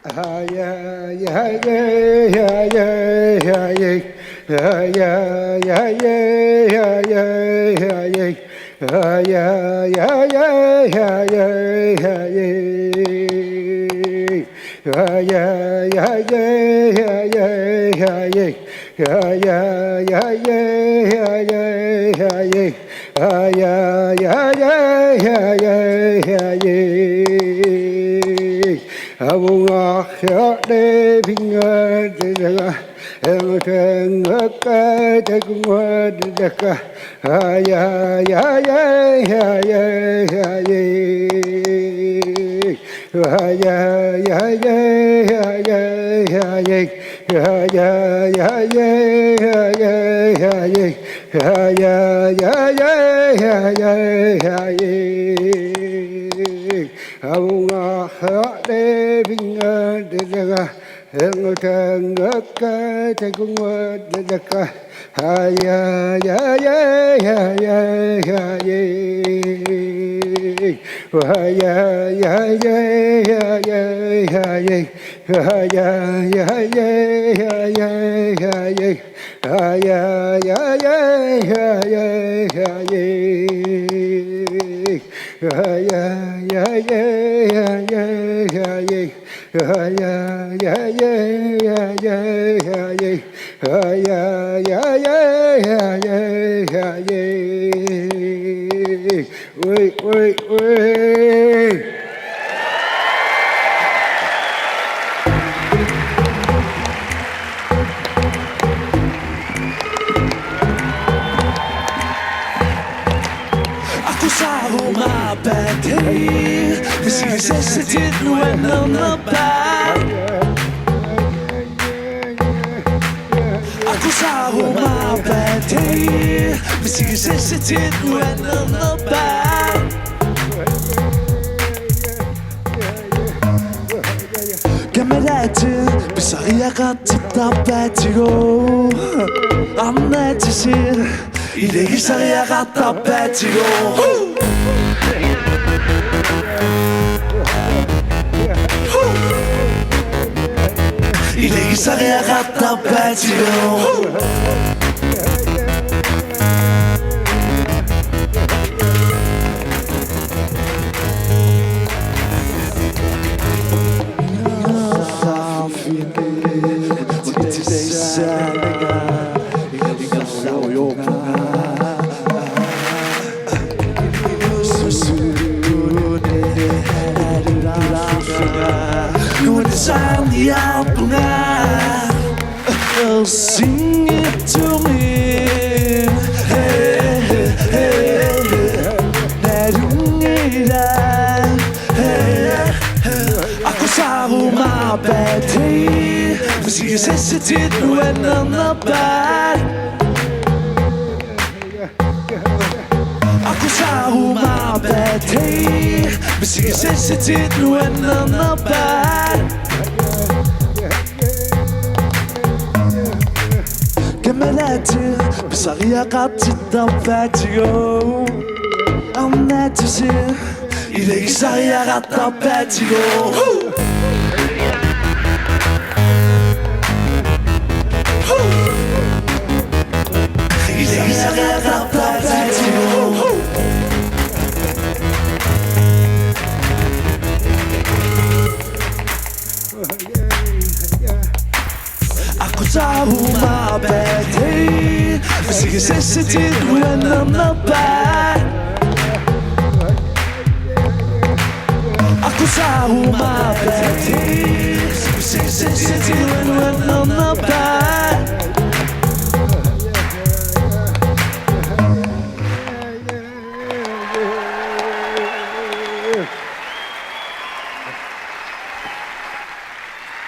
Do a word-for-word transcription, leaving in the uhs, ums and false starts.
Avunga, ya, de, pinga, de, daga, eng, teng, ka, de, kunga, de, daga. Ay, ay, ay, ay, ay, ay, ay, ay. Ay, ay, ay, ay, ay, ay, ay. Ay, ay, ay, ay, ay, ay, ay, ay. Ay, ay, ay, ay, ay, ay, ay. Avunga, ya, de, pinga, de, daga. Eng, teng, ka, de, kunga, de, daga. Ay, ay, ay, ay, ay, ay, ay, ay. Ay, ay, ay, ay, ay, ay, ay, ay. Ay, ay, ay, ay, ay, ay, ay, ay. Ay, ay, ay, ay, ay, ay, ay, ay. Ay, ay, ay, ay, ay, ay, ay, ay. Ay, ay, ay, ay, ay, ay, ay. Ay, ay, ay, ay, ay, ay, ay, ay. Ui, ui, ui. Akusaruma pati, misigisassatit nuannernerpa. Akusaruma pati, misigisassatit nuannernerpa. Kammalatit pisariaqartittarpaatigut. Arnatisi ilagisariaqartarpaatigut. Ilagisariaqartarpaatigut. Nuannisarniarpunga. Singitumi. Hey, hey, hey, hey. Nalunngilaq. Hey, hey. Akusaruma pati, misigisassatit nuannernerpat. Akusaruma pati, misigisassatit nuannernerpat. Kammalatit pisariaqartittarpaatigut. Arnatisi ilagisariaqartarpaatigut. Ilagisariaqartarpaatigut. Akusaruma pati, misigisassatit nuannernerpat. Akusaruma pati, misigisassatit